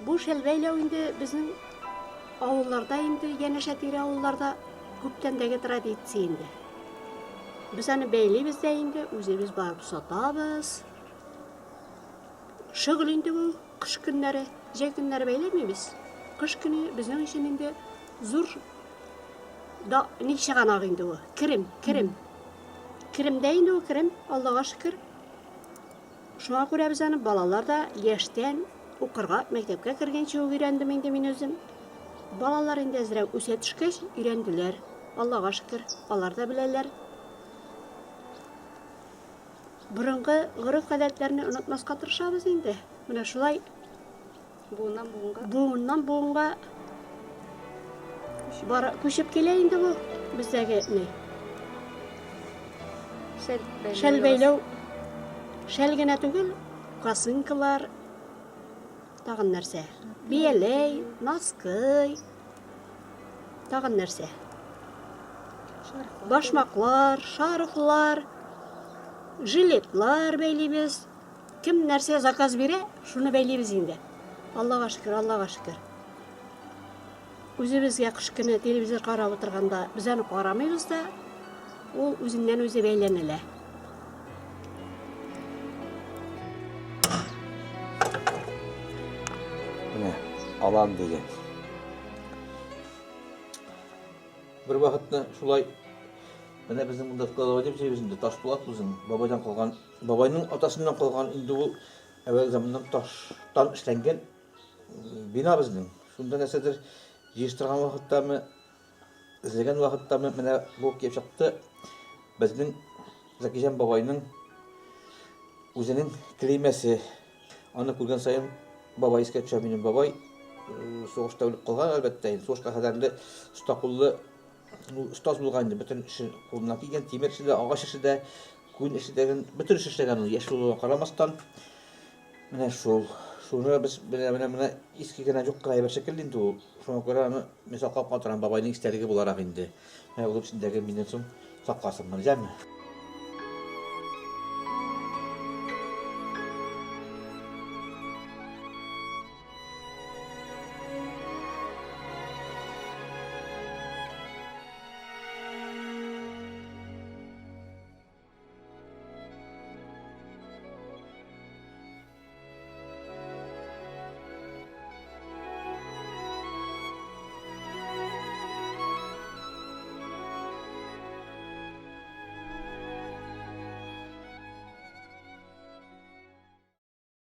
Бу шәл бәйләү инде безнең авылларда инде, янәшә тирә авылларда күптәндәге традиция инде. Без аны бәйлибез дә инде, үзебез барып сатабыз. Шөгыль инде бу кыш көннәре, җәй көннәре бәйләмибез. Кыш көне безнең өчен инде зур да ни чыганак инде ул. Керем, керем. Керемдә инде ул керем, Аллага шөкер. Шуңа күрә без аны балалар да яшьтән укырга, мәктәпкә кергәнче үк өйрәндем инде мин үзем. Балалар инде әзрәк үсә төшкәч өйрәнделәр. Аллага шөкер, алар да беләләр. Борынгы гореф-гадәтләрне онытмаска тырышабыз инде. Менә шулай буыннан буынга буыннан буынга бара күчеп килә инде бу бездәге ни. Шәл бәйләү. Шәл бәйләү. Шәл генә түгел, косынкалар, тагын нәрсә? Бияләй, носки, тагын нәрсә? Башмаклар, шарфлар, жилетлар бәйлибез. Кем нәрсә заказ бирә, шуны бәйлибез инде. Аллага шөкер, Аллага шөкер. Үзебезгә кыш көне телевизор карап утырганда без аны карамыйбыз да, ул үзеннән үзе бәйләнелә. Менә алан дигән. Бер вакытны шулай менә безнең монда кладовая дип сөйлибез инде, таш булат үзең, бабайдан калган, бабайның атасыннан калган инде ул әүвәл заманнан таштан эшләнгән бина безнең. Шунда нәрсәдер җыештырган вакыттамы, эзләгән вакыттамы менә бу килеп чыкты. Безнең Зәкиҗан бабайның үзенең клеймәсе. Аны күргән саен бабай искә төшә минем бабай. Сугышта үлеп калган, әлбәттә, инде сугышка кадәрле оста куллы остаз булган инде, бөтен эше кулыннан килгән, тимер эше дә, агач эше дә, күн эше дә, бөтен эш эшләгән ул, яшь булуына карамастан. Менә шул. Шуны без менә менә менә иске генә юк кына әйбер шикелле инде ул. Шуңа күрә аны мин саклап калдырам, бабайның истәлеге буларак инде. Менә ул эчендәге миннән соң сакласын моны, җәме.